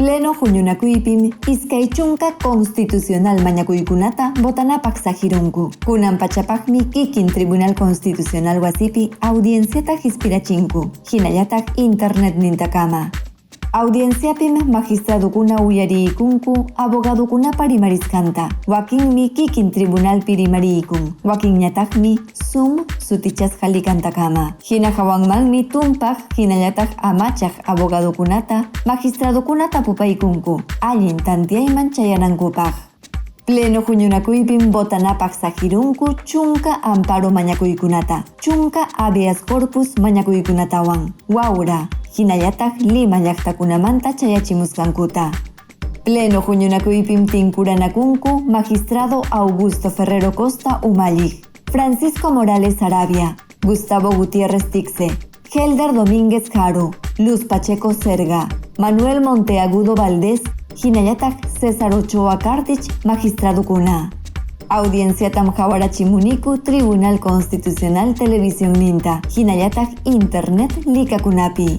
Pleno huñunakuypim 20 constitucional mañakuykunata votanapaq saqirunku. Kunan pachapaqmi kikin Tribunal Constitucional wasipi audienciata hispirachinku, hinallataq internetnintakama. Audienciapim magistradukuna uyariykunku abogadokunapa rimarisqanta, wakinmi kikin tribunalpi rimariykun, wakinñataqmi Zoom sutichasqa likantakama. Hina hawanmanmi tumpaq hinallataq amachaq abogadokunata magistradukuna tapupaykunku allin tanteayman chayanankupaq. Pleno huñunakuypim votanapaq saqirunku 10 amparo mañakuykunata, 10 habeas corpus mañakuykunatawan, Huaura, hinallataq Lima llaqtakunamanta chayachimusqankuta. Pleno huñunakuypim tinkuranakunku magistrado Augusto Ferrero Costa umalliq, Francisco Morales Arabia, Gustavo Gutiérrez Tixe, Helder Domínguez Jaro, Luz Pacheco Serga, Manuel Monteagudo Valdés, hinallataq César Ochoa Cardich magistradukuna. Audienciatam qawarachimuniku Tribunal Constitucional Televisión ninta, hinallataq Internet likakunapi.